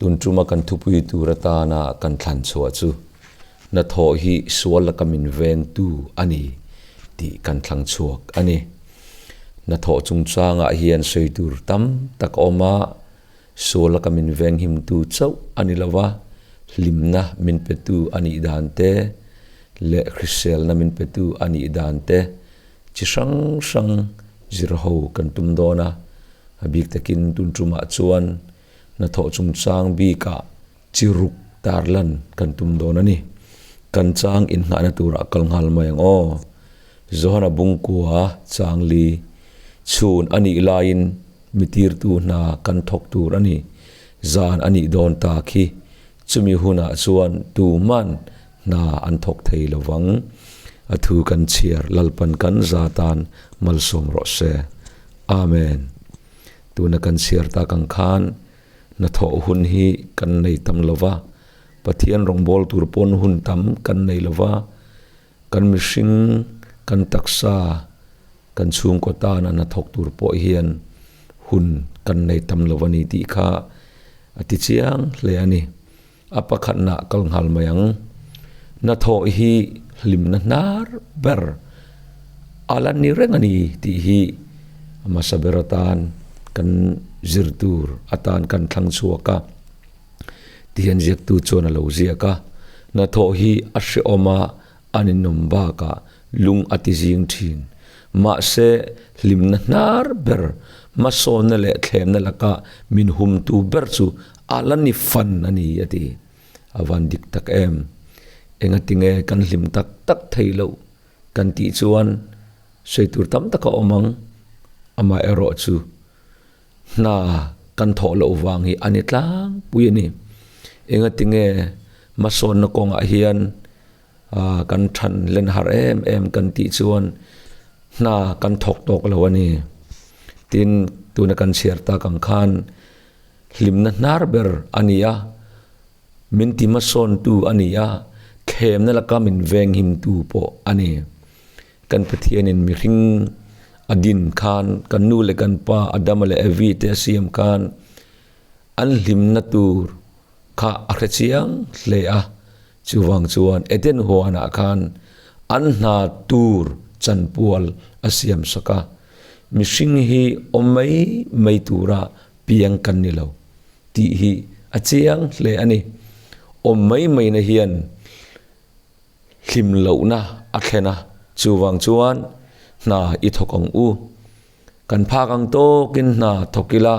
Tun tuma kan thupui tur atana kan thlan chhuah chu hnathawh hi sual laka min vengtu a ni tih kan thlang chhuak a ni. Hnathawh chungchangah hian sawi tur tam tak a awm a, sual laka min venghimtu chauh a ni lo va, hlimna min petu a nih dan te leh hriselna min petu a nih dan te chi hrang hrang zir ho kan tum dawn a, a bik takin tun tumah chuan hnathawh chungchang bikah chi ruk tarlan kan tum dawn a ni. Kan chang inngahna turah kal nghal mai ang aw. Johana Bungkua Changli chhun a nih laiin mi tirtu hna kan thawk tur a ni. Zan a nih dawn ta khi chumi hunah chuan tuman hna an thawk thei lo vang. A thu kan chhiar Lalpan kan za tan malsawm rawh se. Amen. Tuna kan chhiar tak ang khan hnathawh hun hi kan nei tam lo va, Pathian rawngbâwl tur pawn hun tam kan nei lo va, kan mihring, kan taksa, kan chhungkaw tana hnathawk tur pawh hian hun kan nei tam lo a ni tih kha a ti chiang hle a ni. A pakhatna kal nghal mai ang. Hnathawh hi hlimna hnar ber a la ni reng a ni tih hi a hmasa ber atan kan zir tur atan kan thlang chhuak a. Tihian ziaktu chuan a lo ziak a, Hnathawh hi a hrehawm a, a ninawm bakah lung a ti zing thin. Mahse, hlimna hnar ber, hmasawnna leh thlemna laka min humtu ber chu a la ni fan a ni, a ti. A van dik tak em? Engatinge kan hlim tak tak thei loh kan tih chuan sawi tur tam tak a awm ang. Amaherawh chu hna kan thawh loh vang hi a ni tlangpui a ni. Engatinge hmasawnna kawngah hian ah kan than len har em em kan tih chuan hna kan thawk tawk lo a ni. Tin, tuna kan chhiar tak ang khan hlimna hnar ber a ni a, min ti hmasawntu a ni a, thlemna laka min venghimtu pawh a ni. Kan Pathianin mihring a din khan kan nu leh kan pa Adama leh Evi te a siam khan an hlimna tur kha a hre chiang hle a, chuvang chuan Eden huanah khan an hna tur chanpual a siam sak a, mihring hi awm mai mai tura piang kan ni lo tih hi a chiang hle a ni. Awm mai maina hian hlim lohna a thlen a, chuvang chuan hna i thawk ang u. Kan phak ang tawkin hna thawk ila,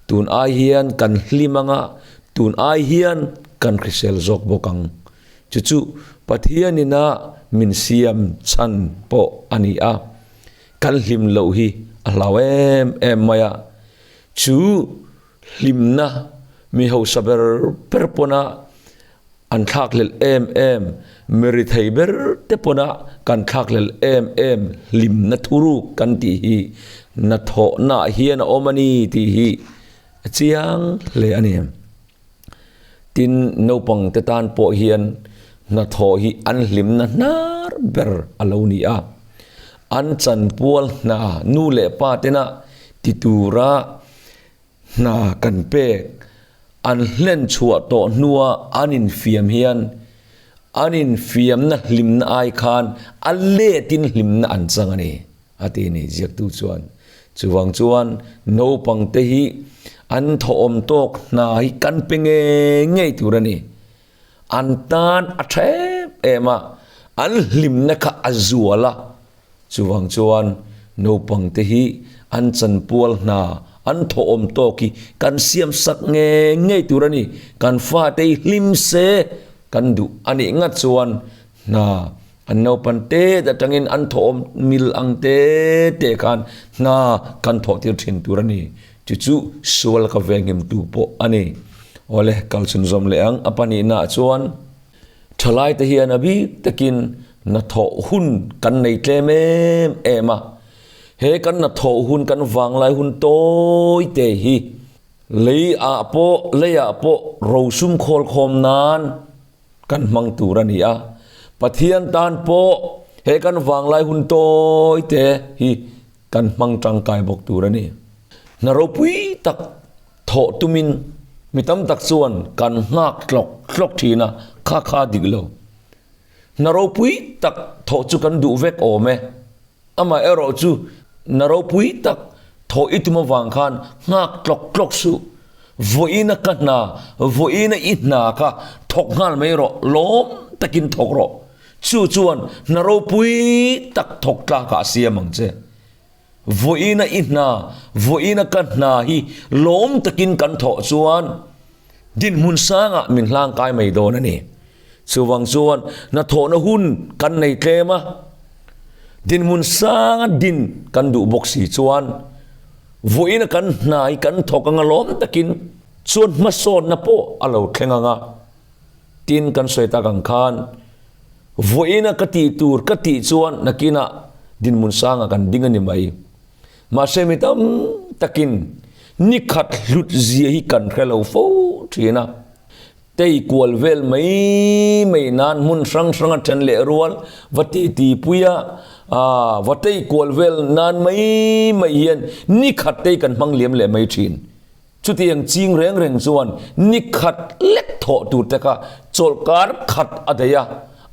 tun ai hian kan hlim ang a, tun ai hian kan hrisel zawk bawk ang. Chu chu Pathianina min siam chhan pawh a ni a, kan hlim loh hi a hlau em em mai a. Chu hlimna mi hausa ber ber pawna An thlakhlelh em em, mi rithei ber te pawna kan thlakhlelh em em hlimna thuruk kan tih hi hnathawhnaah hian a awm a ni tih hi a chiang hle a ni. Tin, naupang te tan pawh hian hnathawh hi an hlimna hnar ber a lo ni a. An chanpual hna nu leh pa tena ti tura Hna kan pek an hlen chhuah tawh hnua an infiam hian an infiamna hlimna ai khan a letin hlimna an chang a ni, a ti a ni ziaktu chuan. Chuvang chuan naupangte hi an thawhawm tawk hna hi kan pe ngei ngei tur a ni. An tan a tha em em a, an hlimna kha a zual a. Chuvang chuan naupangte hi an chanpual hna, an thawhawm tawk hi kan siam sak ngei ngei tur a ni. Kan fate hi hlim se kan duh a nih ngat chuan hna an naupan tet atangin an thawhawm mil ang te te khan hna kan thawh tir thin tur a ni. Chu chu sual ka venghimtu pawh a ni. Awle, kal chhunzawm leh ang. A pahnihnaah chuan thalaite hian a bik takin hnathawh hun kan nei tlem em em a. He kan hnathawh hun, kan vanglai hun tawi te hi lei ah pawh, lei ah pawh rosum khawl khawm nan kan hmang tur a ni a. Pathian tan pawh he kan vanglai hun tawi te hi Kan hmang tangkai bawk tur a ni. Hna ropui tak thawh tumin Mi tam tak chuan kan nghak tlawk tlawk thin a, kha kha dik lo. Hna ropui tak thawh chu kan duh vek awm e. Amaherawh chu hna ropui tak thawh i tum avang khan nghak tlawk tlawk suh. Vawiina ka hna, vawiina i hna kha thawk nghal mai rawh, lawm takin thawk rawh. Chu chuan hna ropui tak thawk tlakah a siam ang che. Vawiina i hna, vawiina ka hna hi lawm takin kan thawh chuan dinhmun sangah min hlangkai mai dawn a ni. Chuvang chuan hnathawhna hun kan nei tlem a, dinhmun sanga din kan duh bawk si chuan vawiina kan hna hi kan thawk anga lawm takin chuan hmasawnna pawh a lo thleng ang a. Tin, kan sawi tak ang khan Vawiina ka tih tur ka tih chuan nakinah dinhmun sangah kan ding a ni mai. Mahse mi tam takin ni khat hlut zia hi kan hre lo fo thin a. Tei kual vel mai mai nan hmun hrang hranga then leh rual va ti ti pui a, va tei kual vel nan mai mai hian ni khat tei kan hmang liam leh mai thin. Chutiang ching reng reng chuan ni khat lek thawh tur te kha chawlhkar khat a daih a,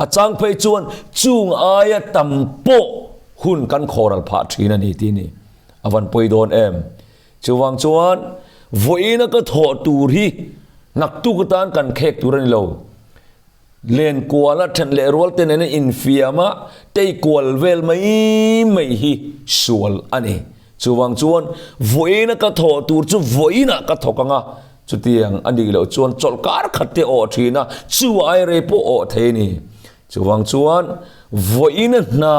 a chang phei chuan chung aia tam pawh hun kan khawral phah thin a ni tih ni a van pawi dawn em. Chuvang chuan vawiina ka thawh tur hi naktuk atan kan khek tur a ni lo. Len kuala then leh rual te nena infiam a, tei kual vel mai mai hi sual a ni. Chuvang chuan vawiina ka thawh tur chu vawiinah ka thawk ang a, chutiang a nih loh chuan chawlhkar khat te awh thin a, chu ai rei pawh awh thei a ni. Chuvang chuan vawiina hna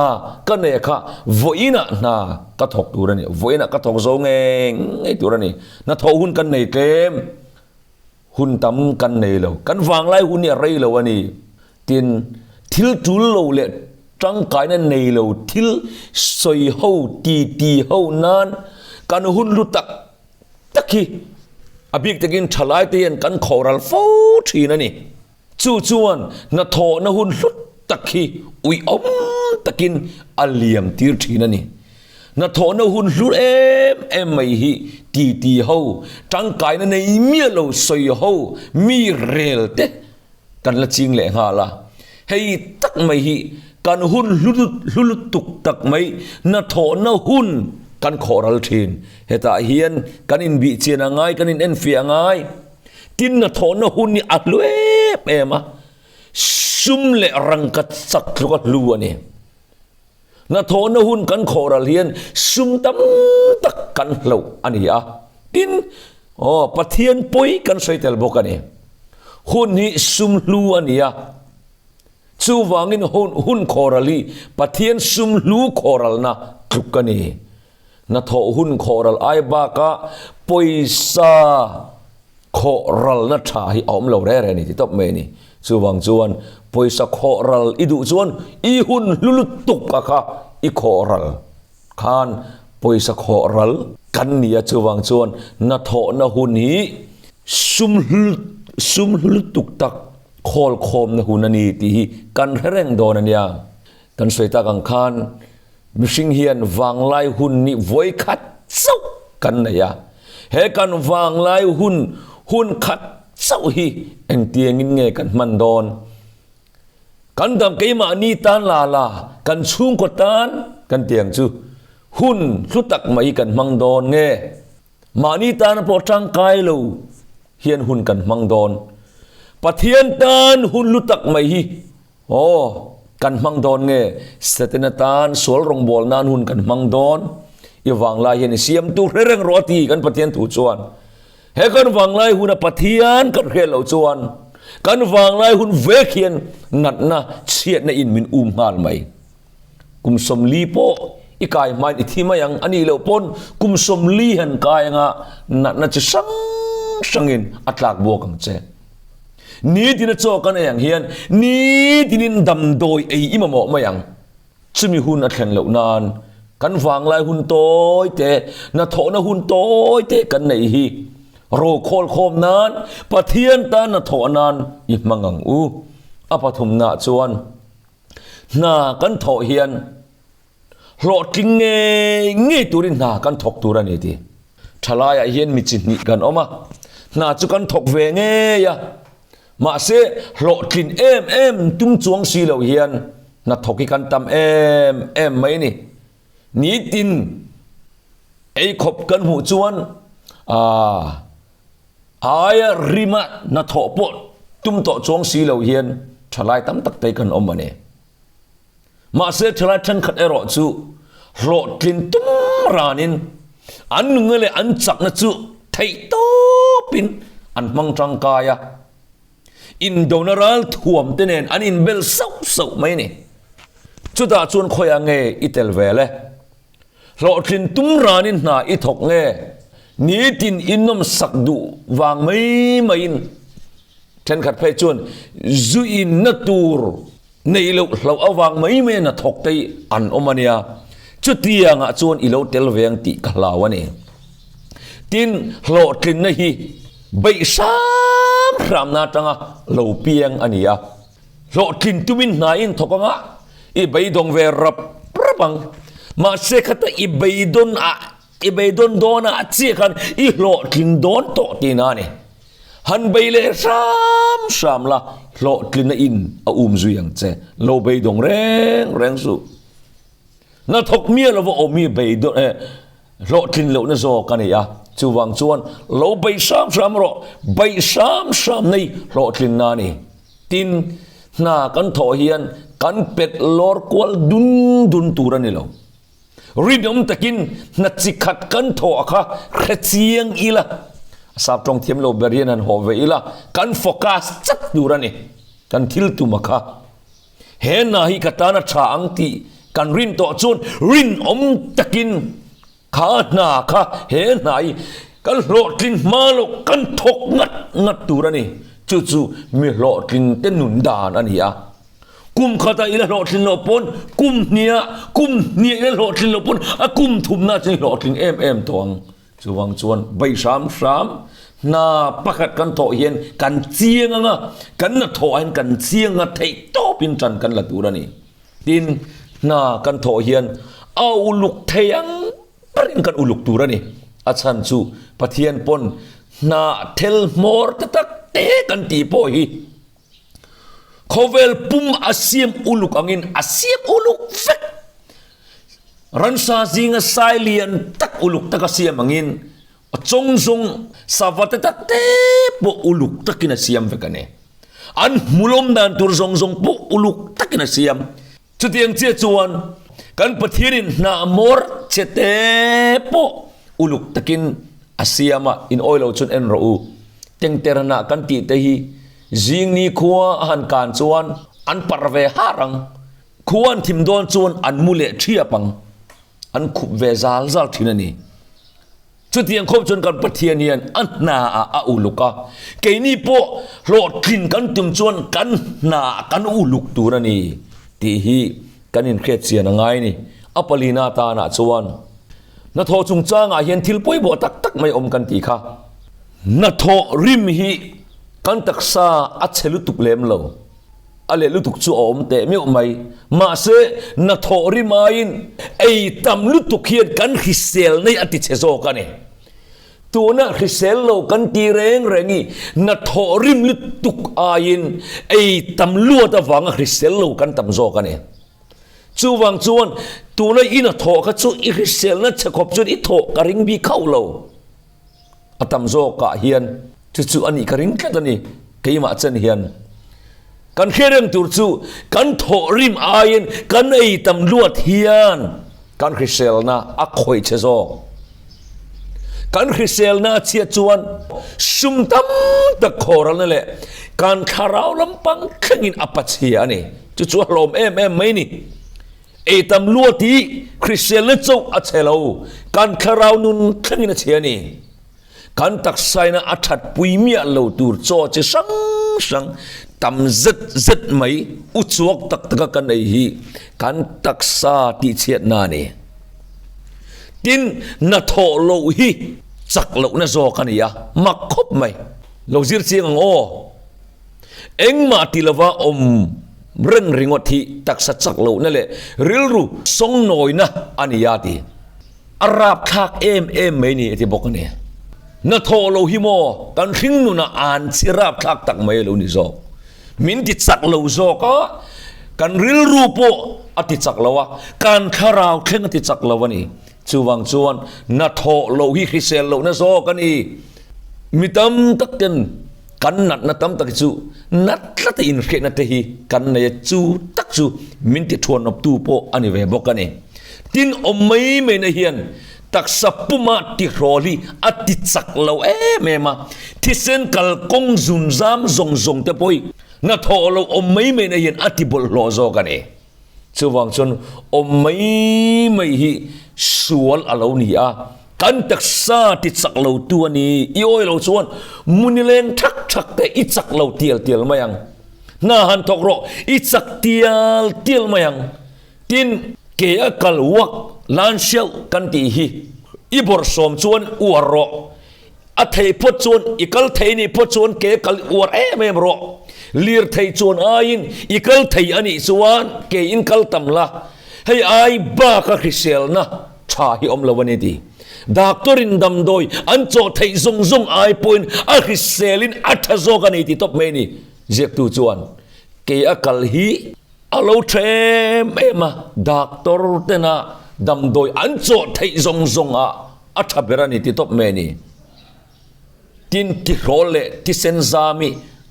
ka neih kha vawiinah hna ka thawk tur a ni, vawiinah ka thawk zo ngei ngei tur a ni. Hnathawh hun kan nei tlem. Hun tam kan nei lo. Kan vanglai hun hi a rei lo a ni. Tin, thil tul lo leh tangkaina nei lo thil sawi ho, titi ho nan kan hun lu tak tak hi a bik takin thalaite hian kan khawhral fo thin a ni. Chu chuan hnathawhna hun hlut tak hi uiawm takin a liam tir thin a ni. Hnathawhna hun hlu em em mai hi titi ho, tangkaina nei miah lo sawi ho, mi rel te kan la ching leh nghal a. Hei tak mai hi kan hun hlu hlu lutuk tak mai hnathawhna hun kan khawhral thin. Hetah hian kan inbihchian a ngai, kan inenfiah a ngai. Tin hnathawhna hun hi a hlu em em a, sum leh rangka chak tluk a hlu a ni. Hnathawhna hun kan khawhral hian sum tam tak kan hloh a ni a, tin, aw, Pathian pawi kan sawi tel bawk a ni. Hun hi sum hlu a ni a, chuvangin hun hun khawhral hi Pathian sum hlu khawhralna tluk a ni. Hnathawh hun khawhral ai bakah pawisa khawhralna tha hi a awm lo reng reng a ni ti tawp mai a ni. Chuvang chuan pawisa khawhral i duh chuan i hun hlu lutuk a kha i khawhral khan pawisa khawhral kan ni a, chuvang chuan hnathawhna hun hi sum hlu sum hlu lutuk tak khawlkhawmna hun a ni tih hi kan hre reng dawn a nia. Kan sawi tak ang khan Mihring hian vanglai hun ni vawi khat chauh kan nei a, he kan vanglai hun hun khat chauh hi engtiangin nge kan hman dawn? Kan dam keimahni tan la la, kan chhungkaw tan kan tiang chu hun hlu tak mai hi kan hmang dawn nge? Mahni tana pawh tangkai lo hian hun kan hmang dawn. Pathian tan hun hlu tak mai hi Aw, kan hmang dawn nge? Setana tan sual rawngbâwl nân hun kan hmang dawn. I vanglai hian i siamtu hre reng rawh a ti kan Pathian thu chuan. He kan vanglai huna Pathian kan hriat loh chuan kan vanglai hun vek hian natna, chhiatna in min um nghal mai. Kum 40 pawh i kai hmain i thi mai ang a nih loh pawn kum 40 han kai anga natna chi hrang hrangin a tlak buak ang che. Nitin a chaw kan ei ang hian nitinin damdawi ei i mamawh mai ang. Chumi hun a thlen loh nan kan vanglai hun tawi te, hnathawhna hun tawi te kan neih hi rokhawl khawm nan Pathian tan hnathawh nan i hmang ang u. A pathumnaah chuan hna kan thawh hian Hlawhtling ngei ngei turin hna kan thawk tur a ni ti. Thalaiah hian mi chi hnih kan awm a. Hna chu kan thawk ve ngei a, mahse hlawhtlin em em tum chuang si lo hian hna thawk hi kan tam em em mai a ni. Nitin ei khawp kan hmuh chuan aaa aia rima hnathawh pawh tum tawh chuang si lo hian thalai tam tak te kan awm a ni. Mahse thalai thenkhat erawh chu hlawhtlin tum ranin an nunga leh an chakna chu theih tawpin an hmang tangkai a, indona ral thuam te nen an inbel sauh sauh mai a ni. Chutah chuan khawiah nge i tel ve le? Hlawhtlin tum ranin hna i thawk nge? Nitin i nawmsak duh vang mai maiin thenkhat phei chuan zu inna tur Neih loh hlauh avang mai mai a hnathawk te hi an awm a nia, chutiangah chuan i lo tel ve ang tih ka hlau a ni. Tin, hlawhtlinna hi beih hram hramna atanga lo piang a ni a, hlawhtlin tumin hna in thawk anga i beidawng ve rap rap ang. Mahse khata i beidawn ah i beidawn dawnah chiah khan i hlawhtlin dawn tawh tihna a ni. Han bei leh hram hram la, hlawhtlina in a um zui ang che. Lo beidawng reng reng suh. Hnathawk miah lova awm hi beidawn eh hlawhtlin lohna zawk a ni a. Chuvang chuan lo bei hram hram rawh, bei hram hram nei hlawhtlinna a ni. Tin, hna kan thawh hian kan pet lawr kual dun dun tur a ni lo. Rinawm takin hna chi khat kan thawh kha hre chiang ila, a sap tawng thiam lo ber hian han haw ve ila, kan focus chat tur a ni, kan thil tum a kha. He hna hi ka tan a tha ang tih kan rin tawh chuan rinawm takin kha hna kha he hna hi kan hlawhtlin hma loh kan thawk ngat ngat tur a ni. Chu chu mi hlawhtling te nun dan a ni a. Kum khatah i la hlawhtlin loh pawn kum hniah, kum hniah i la hlawhtlin loh pawn a kum thumna chu i hlawhtling em em tawh ang. Chuvang chuan bei hram hram hna pakhat kan thawh hian kan chiang ang a, kan hnathawh ah hian kan chiang a theih tawpin tan kan la tur a ni. Tin, hna kan thawh hian a uluk thei ang berin kan uluk tur a ni. A chhan chu Pathian pawn hna thel hmawr te tak te kan tih pawh hi, Khawvel pum a siam uluk angin a siam uluk vek. Ransa zinga sai lian tak uluk taka siam angin a chawng zawng sava te tak te pawh uluk takin a siam vek a ni. An hmulawm dan tur zawng zawng pawh uluk takin a siam. Chutiang chiah chuan kan Pathianin hna mawr che te pawh uluk takin a siam a, in awi lo chuan en rawh u. Tengterna kan tih te hi Zing ni khua a han kan chuan an parh ve har ang. Khua an thim dawn chuan an mu leh thiap ang. An khup ve zal zal thin a ni. Chutiang khawp chuan kan Pathian hian a hna ah a uluk a. Keini pawh hlawhtlin kan tum chuan kan hna ah kan uluk tur a ni tih hi kan inhriat chian a ngai a ni. A palina tanah chuan hnathawh chungchangah hian thil pawimawh tak tak mai awm kan tih kha. Hnathawh rim hi Kan taksa a chhe lutuk lem lo. A leh lutuk chu a awm teh meuh mai. Mahse, hnathawh rim aiin ei tam lutuk hian kan hrisel nei a ti chhe zawk a ni. Tuna hrisel lo kan ti reng reng i hnathawh rim lutuk aiin ei tam luat avanga hrisel lo kan tam zawk a ni. Chuvang chuan tuna i hnathawh kha chu i hriselna chhe khawp chuan i thawh ka ring bik hauh lo. A tam zawkah hian chu chu a nih ka ring tlat a ni, keimah chen hian. Kan hriat reng tur chu kan thawh rim aiin kan ei tam luat hian kan hriselna a khawih che zawk. Kan hriselna a chhiat chuan sum tam tak khawralna leh kan thlarau lampang thlengin a pachhia a ni. Chu chu a hlawm em em mai ni. Ei tam luat hi hriselna chauh a chhe lo, kan thlarau nun thlengin a chhe a ni. Kan taksaina a thatpui miah lo tur chaw chi hrang hrang tam zet zet mai uchuak tak taka kan ei hi kan taksa tihchhiatna a ni. Tin, hnathawh loh hi chak lohna zawk a ni a, mak khawp mai. Lo zir chiang ang aw. Engmah ti lova awm reng ringawt hi taksa chak lohna leh rilru sawngnawina a ni a ti. A rapthlak em em mai ni a ti bawk a ni. Hnathawh lo hi maw kan hring nunah an chi rapthlak tak mai a lo ni zawk. Min ti chak lo zawk a, kan rilru pawh a ti chak lo a, kan thlarau thleng a ti chak lo a ni. Chuvang chuan hnathawh loh hi hrisel lohna zawk a ni. Mi tam tak ten kan natna tam tak hi chu nat tlata inhriatna te hi kan nei a, chu tak chu min ti thuanawptu pawh a ni ve bawk a ni. Tin, awm mai maina hian taksa puma tihrawl hi a ti chak lo em em a, thisen kalkawng zunzam zawng zawng te pawh hi hnathawh lo awm mai maina hian a ti bawlhhlawh zawk a ni. Chuvang chuan awm mai mai hi sual a lo ni a, kan taksa ti chak lo tu a ni. I awi lo chuan munileng thak thak te i chak lo tial tial mai ang. Hna han thawk rawh, i chak tial tial mai ang. Tin, ke a kal uak lan hreuh kan tih hi i bawrhsawm chuan uar rawh. A thei phawt chuan i kal thei nih phawt chuan ke kal uar em em rawh. Lirthei chuan aiin i kal thei a nih chuan ke in kal tam la. Hei ai baka hriselna tha hi awm lo a ni ti. Doctor in damdawi an chawh theih zawng zawng ai pawhin a hriselin a tha zawk a ni ti tawp mai a ni. Ziaktu chuan ke a kal hi a lo tha em em a, doctor tena damdawi an chawh theih zawng zawng ah A tha ber a ni ti tawp mai a ni. Tin, tihrawl leh thisen zam hi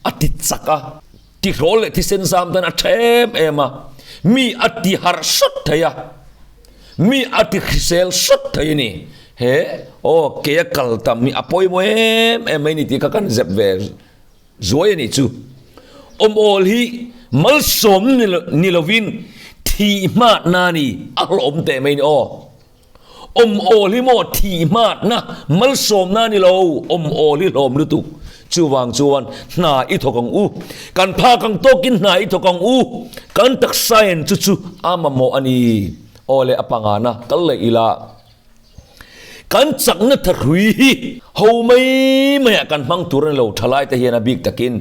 a ti chak a, tihrawl leh thisen zam tan a tha em em a, mi a ti harh sawt thei a, mi a ti hrisel sawt thei a ni. He aw kei a kal tam hi a pawimawh em em mai a ni tih kha kan zep ve zuai a nih chu. Awm awl hi malsawm ni lovin thih hmatna a ni, a hlawhawm teh mai a ni aw. Awm awl hi maw thih hmatna malsawmna a ni lo, awm awl hi hlawm lutuk. Chuvang chuan hna i thawk ang u, kan phak ang tawkin hna i thawk ang u, kan taksain chu chu a mamawh a ni. Aw le a pangana kal leh ila, kan chakna thahrui hi ho mai maiah kan hmang tur a ni lo, thalaite hian a bik takin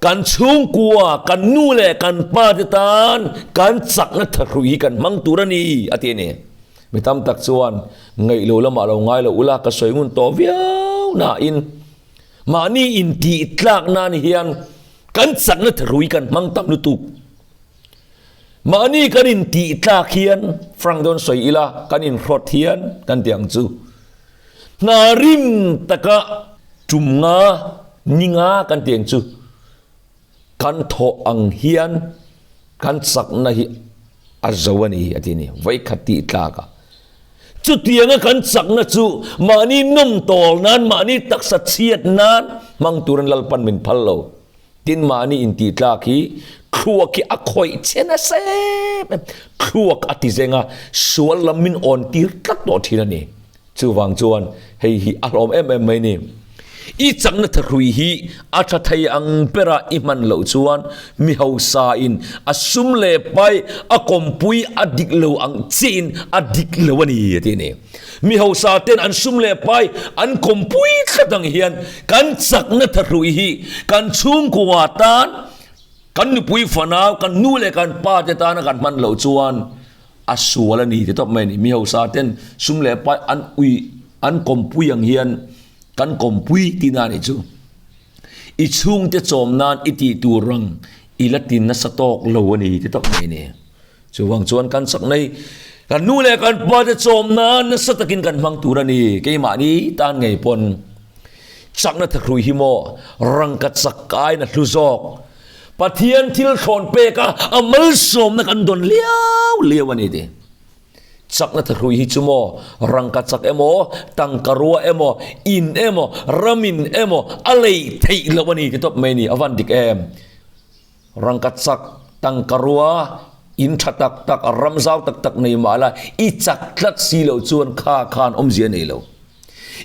kan chhungkua, kan nu leh kan pa te tan kan chakna thahrui hi kan hmang tur a ni a ti a ni. Mi tam tak chuan ngaih lo lamah lo ngai lo ula ka sawi ngun tawh viau nain mahni intih tlak nan hian kan chakna thahrui kan hmang tam lutuk. Mahni kan intih tlak hian frank dawn sawi ila kan inhrawt hian kan ti ang chu. Hna rim taka tum nga ni nga kan ti ang chu kan thawh ang hian kan chakna hi a zo a ni a ti a ni vawikhat tih tlak a. Chutianga kan chakna chu mahni nawm tawl nan mahni taksa chhiat nan hmang turin Lalpan min phal lo. Tin mahni intih tlak hi thluak hi a khawih che nasa em em, thluak a ti zeng a, sual lam min awn tir tlat tawh thin a ni. Chuvang chuan hei hi a hlawm em em mai ni. I chakna thahrui hi a tha thei ang bera i hman loh chuan mi hausa in a sum leh pai a kawmpui a dik lo ang chiah in a dik lo a ni a ti a ni. Mi hausa ten an sum leh pai an kawmpui tlat ang hian kan chakna thahrui hi kan chhungkua tan, kan nupui fanau, kan nu leh kan pa te tana kan hman loh chuan a sual a ni ti tawp mai a ni. Mi hausa ten sum leh pai an ui an kawmpui ang hian kan kawmpui tihna a nih chu. I chhungte chawm nan i tih tur ang i la ti nasa tawk lo a ni ti tawp mai a ni. Chuvang chuan kan chak nei, kan nu leh kan pa te chawm nan nasa takin kan hmang tur a ni. Keimahni tan ngei pawn chakna thahrui hi maw rangka chak aiin a hlu zawk. Pathian thil thlawn pek a, a malsawmna kan dawn liau liau a ni ti. Chakna thahrui hi chu maw rangka chak emaw, tangka rua emaw, in emaw, ramin emaw a lei theih loh a ni ti tawp mai a ni. A van dik em? Rangka chak, tangka rua, in tha tak tak, ram zau tak tak nei mah la, i chak tlat si loh chuan kha khan awmzia nei lo.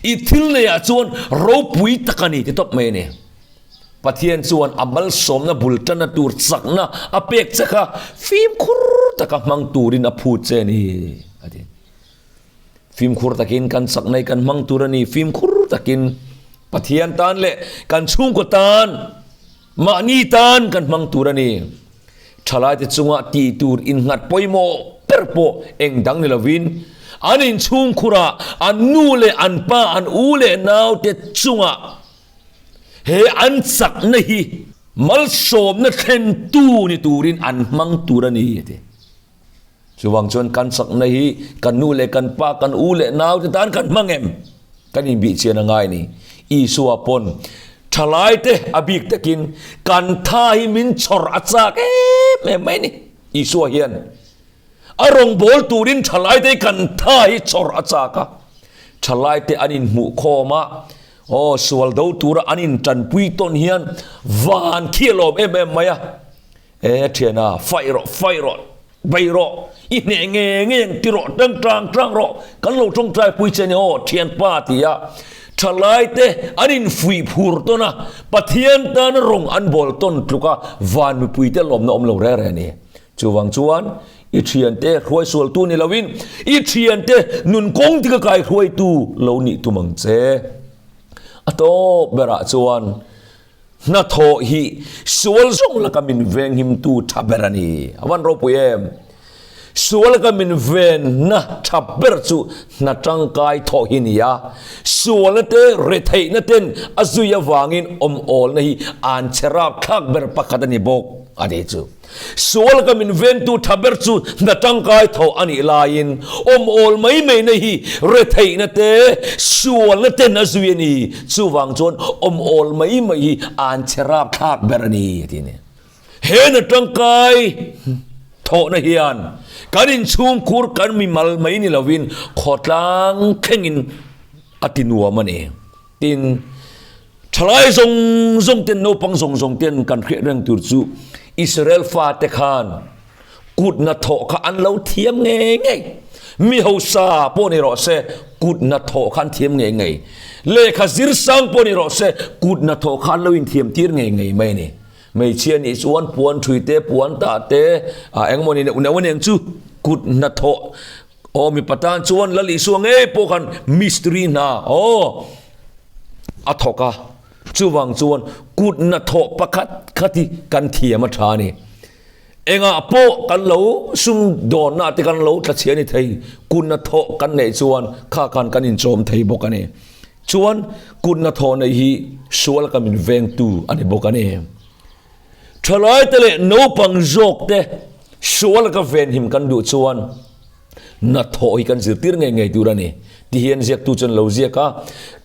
I thil neiah chuan ropui tak a ni ti tawp mai a ni. Pathian chuan a malsawmna bul tanna tur chakna a pek che kha fimkhur taka hmang turin a phut che a ni a ti. Fimkhur takin kan chakna hi kan hmang tur a ni. Fimkhur takin Pathian tan leh kan chhungkaw tan Mahni tan kan hmang tur a ni. Thalaite chunga tih tur innghat pawimawh ber pawh eng dang ni lovin, An inchhungkhurah an nu leh an pa, an u leh naute chungah he an chakna hi malsawmna thlentu ni turin an hmang tur a ni, a ti. Chuvang chuan kan chakna hi kan nu leh kan pa, kan u leh naute tan kan hmang em? Kan inbih chian a ngai a ni. Isua pawn thalaite a bik takin kan tha hi min chhawr a chak em em mai a ni. Isua hian a rawngbâwl turin thalaite hi kan tha hi chhawr a chak a. Thalaite an inhmuh khawm a, aw sual do tura an intanpui tawn hian van khi a lawm em em mai a. E thiana, fight rawh, fight rawh, bei rawh, i hneh nge nge ang ti rawh, tang tang tang rawh, kan lo tawngtai pui che ni aw thianpa ti a, thalaite an infuih phur tawn a, Pathian tana rawng an bawl tawn tluk a, van mipuite lawmna awm lo reng reng a ni. Chuvang chuan i thiante hruai sualtu ni loin i thiante nun kawng tika kai hruaitu lo nih tum ang che. A tawp berah chuan Hnathawh hi sual zawng laka min venghimtu tha ber a ni. A van ropui em? Sual laka min venna tha ber chu hna tangkai thawh hi ni a. Sualna te retheihna ten a zui avangin awmawlna hi an che rapthlak ber pakhat a ni bawk a ni chu. Sual ka min vengtu tha ber chu hna tangkai tho a nih laiin awm awl mai mai na hi retheihna te, sualna ten a zui a ni. Chuvang chuan awm awl mai mai hi an che rapthlak ber a ni a ti a ni. He hna tangkai thawhna hian kan inchhungkhur kan mimal mai ni lovin khawtlang thlengin a ti nuam a ni. Tin, thalai zawng zawng ten, naupang zawng zawng ten kan hriat reng tur chu Israel fate khan kut hnathawh kha an lo thiam ngei ngei. Mi hausa pawh ni rawh se, kut hnathawh kha an thiam ngei ngei. Lehkha zir sang pawh ni rawh se, kut hnathawh kha an lo inthiam tir ngei ngei mai a ni. Hmeichhia nih chuan puan thui te, puan tah te, engemaw ni neuh neuh a niang chu kut hnathawh Aw mipa tan chuan Lal Isua ngei pawh khan mistiri hna aw a thawk a, chuvang chuan kut hnathawh pakhat khat hi kan thiam a tha a ni. Engah pawh kan lo sumdawnna te kan lo tla chhia ni thei, kut hnathawh kan neih chuan kha khan kan inchawm thei bawk a ni. Chuan kut hnathawh neih hi sual ka min vengtu a ni bawk a ni. Thalaite leh naupang zawkte sual laka venhim kan duh chuan hnathawh hi kan zirtir ngei ngei tur a ni. Tihian ziaktu chuan lo ziak a,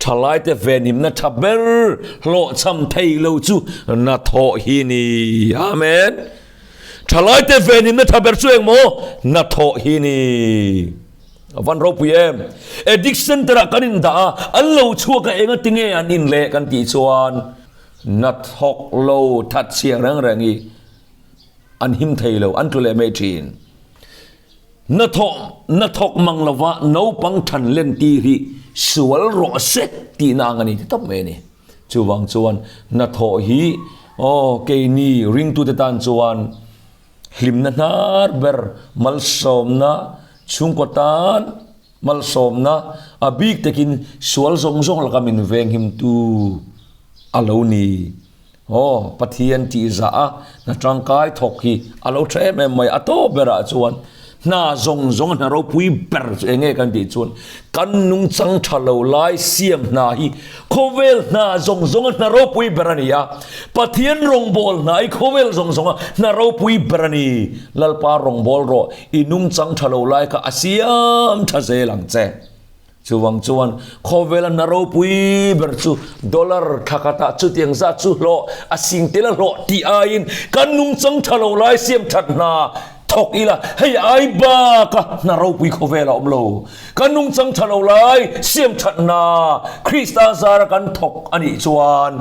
Thalaite venhimna tha ber hlawhchham thei lo chu hnathawh hi ni. Amen. Thalaite venhimna tha ber chu engmaw? Hnathawh hi ni. A van ropui em? Addict Center-ah kan indah a, an lo chhuak a, engatinge an in leh kan tih chuan, Na thawk lo that chhia reng reng hi an him thei lo, an tlu leh mai thin. Na thawk na thawk mang lova naupang than len tir hi sual rawh se tihna ang a ni ti tawp mai a ni. Chuvang chuan na thawh hi aw keini ringtute tan chuan hlimna hnar ber malsawmna chhungkaw tan Malsawmna a bik takin sual zawng zawng laka min venghimtu a lo ni. Aw, Pathian tihzah a hna tangkai thawk hi a lo tha em em mai. A tawp berah chuan hna zawng zawng a hna ropui ber chu eng nge kan tih chuan kan nungchang tha lo lai siam hna hi khawvel hna zawng zawng a hna ropui ber a ni a. Pathian rawngbâwl hna hi khawvel zawng zawng a hna ropui ber a ni. Lalpa rawngbâwl rawh. I nungchang tha lo lai kha a siam tha zel ang che. Chuvang chuan khawvela hna ropui ber chu dollar thla khatah chutiang zat chu hlawh a sing tel a hlawh tih aiin kan nungchang tha lo lai siam that hna thawk ila hei ai baka hna ropui khawvel a awm lo. Kan nungchang tha lo lai siam that hna Krista zara kan thawk a nih chuan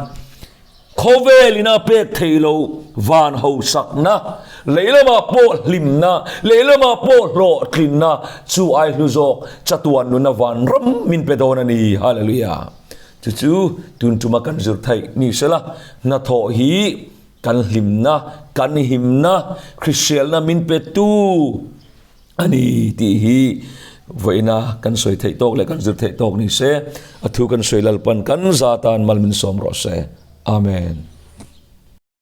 Khawvel ina pek thei lo van hosakna, lei lamah pawh hlimna, lei lamah pawh hlawhtlinna chu ai hlu zawk chatuan nuna van ram min pe dawn a ni. Hallelujah! Chu chu tun tuma kan zir theih ni sela, hnathawh hi kan hlimna, kan himna, hriselna min petu A ni tih hi vawiina kan sawi theih tawk leh kan zir theih tawk ni se, a thu kan sawi Lalpan kan za tan mal min sawm rawh se. Amen.